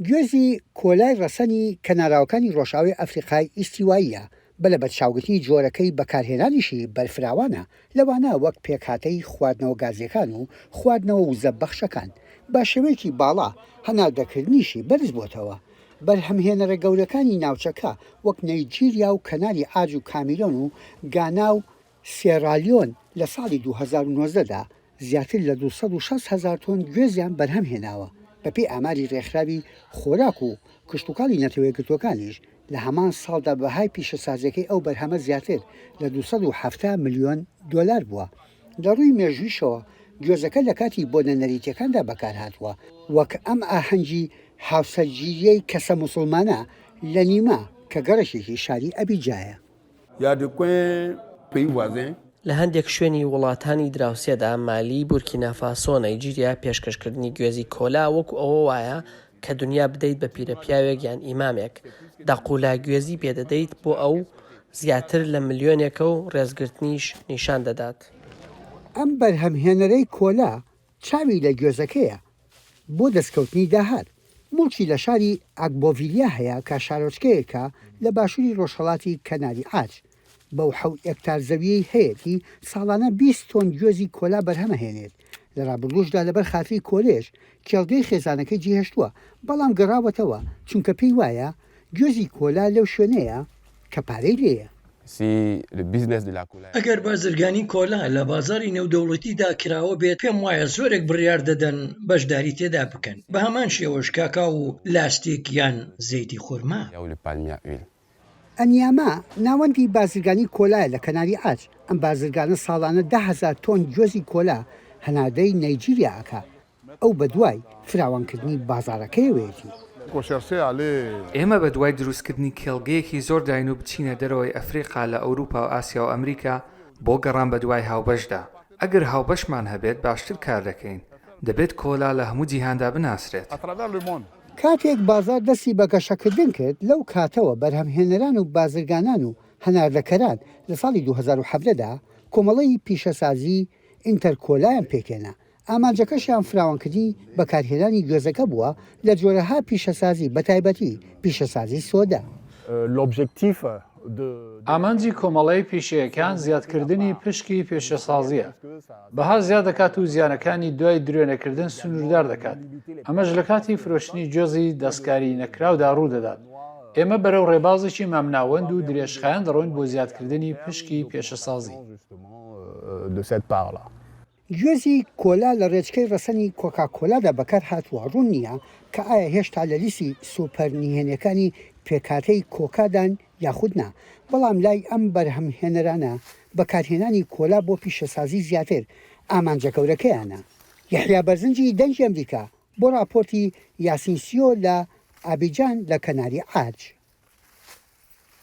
گوێزی کۆلای ڕەسەنی کەناراوەکانی ڕۆژئاوای ئەفریقای ئیستیواییە، بە لەبەرچاوگرتنی جۆرەکەی بەکارهێنانیشی بەرفراوانە، لەوانە وەک پێکهاتەی خواردنەوە گازییەکان و خواردنەوە وزەبەخشەکان، بە شێوەیەکی باڵا هەناردەکردنیشی بەرزبووەتەوە. بەرهەمهێنەرە گەورەکانی ناوچەکە وەک نەیجیریا و کەناری عاج و کامیرۆن و گانا و سێرالیۆن لە ساڵی 2019 دا زیاتر لە 260 هەزار تۆن گوێزیان بەرهەم هێناوە، بەپێی ئاماری رێکخراوی خۆراک و کشتوکاڵی نەتەوەیەکگرتووەکانیش لە هەمان ساڵدا بەهای پیشەسازیەکەی ئەو بەرهەمە زیاتر لە 270 ملیۆن دۆلار بووە. لە رووی مێژوویشەوە گوێزەکە لە کاتی بۆنە نەریتیەکاندا بەکارهاتووە، وەک ئەم ئاهەنگی هاوسەرگیریەی کەسە موسڵمانە لە نیما کە گەڕەکێکی شاری ئەبیجایە. لە هەندێک شوێنی وڵاتانی دراوسێدا، مالی، بورکینافاسۆ، نەیجیریا، پێشکەشکردنی گوێزی کۆلا وەکو ئەوە وایە کە دونیا بدەیت بە پیرەپیاوێک یان ئیمامێک، دەقولا گوێزی پێدەدەیت بۆ ئەو زیاتر لە ملیۆنێکە و ڕێزگرتنیش نیشان دەدات. ئەم بەرهەمهێنەرەی کۆلا چاوی لە گوێزەکەیە بۆ دەستکەوتنی داهات. موڵکی لە شاری ئاگبۆڤیلیا هەیە کە شارۆچکەیەکە لە باشووری ڕۆژهەڵاتی کەناری عاج. بەو حەوت ئێکتار زەوییەی هەیەتی ساڵانە 20 تۆن گوێزی کۆلا بەرهەمەهێنێت. لە ڕابردووشدا لەبەر خاتری کۆلێژ کێڵگەی خێزانەکەی جێهێشتووە، بەڵام گەڕاوەتەوە چونکە پێی وایە گوێزی کۆلا لەو شوێنەیە کە پارەی لێیە. ئەگەر بازرگانی کۆلا لە بازاڕی نێودەوڵەتیدا کراوە بێت، پێم وایە زۆرێک بڕیار دەدەن بەشداری تێدا بکەن، بە هەمان شێوەش کاکاو و لاستیک یان زەیتی خورما. ئەنیاما ناوەندی بازرگانی کۆلایە لە کەناری عاج، ئەم بازرگانە ساڵانە 10,000 تۆن گوێزی کۆلا هەناردەی نەیجیریا ئەکا، ئەو بەدوای فراوانکردنی بازاڕەکەیەوەیەتی. ئێمە بەدوای دروستکردنی کێڵگەیەکی زۆرداین و بچینە دەرەوەی ئەفریقا لە ئەوروپا و ئاسیا و ئەمریکا بۆ گەڕان بەدوای هاوبەشدا. ئەگەر هاوبەشمان هەبێت باشتر کار دەکەین. دەبێت کۆلا لە هەموو جیهاندا بناسرێت. کاتێک بازاڕ دەستی بە گەشەکردن کرد، لەو کاتەوە بەرهەمهێنەران و بازرگانان و هەناردەکەران لە ساڵی 2017 دا کۆمەڵەی پیشەسازی ئینتەرکۆلایان پێکهێنا، ئامانجەکەشیان فراوانکردنی بەکارهێنانی گوێزەکە بووە لە جۆرەها پیشەسازی بەتایبەتی پیشەسازی سۆدە. ئامانجی کۆمەڵەی پیشەیەکان زیادکردنی پشکی پیشەسازییە، بەها زیاد دەکات و زیانەکانی دوای درێنەکردن سنووردار دەکات، ئەمەش لە کاتی فرۆشتنی گوێزی دەستکاری نەکراودا ڕوودەدات. ئێمە بەرەو ڕێبازێکی مامناوەند و درێژخایەن دەڕۆین بۆ زیادکردنی پشکی پیشەسازی. گوێزی کۆلا لە ڕێچکەی ڕەسەنی کۆکاکۆلادا بەکارهاتووە، ڕوون نییە کە ئایا هێشتا لە لیستی سوپەر نهێنیەکانی پێکهاتەی کۆکادان یاخود نا، بەڵام لای ئەم بەرهەمهێنەرانە بەکارهێنانی کۆلا بۆ پیشەسازی زیاتر ئامانجە گەورەکەیانە. یەحیا بەرزنجی، دەنگی ئەمریکا، بۆ ڕاپۆرتی یاسین سیۆ لە ئابیجان لە کەناری عاج.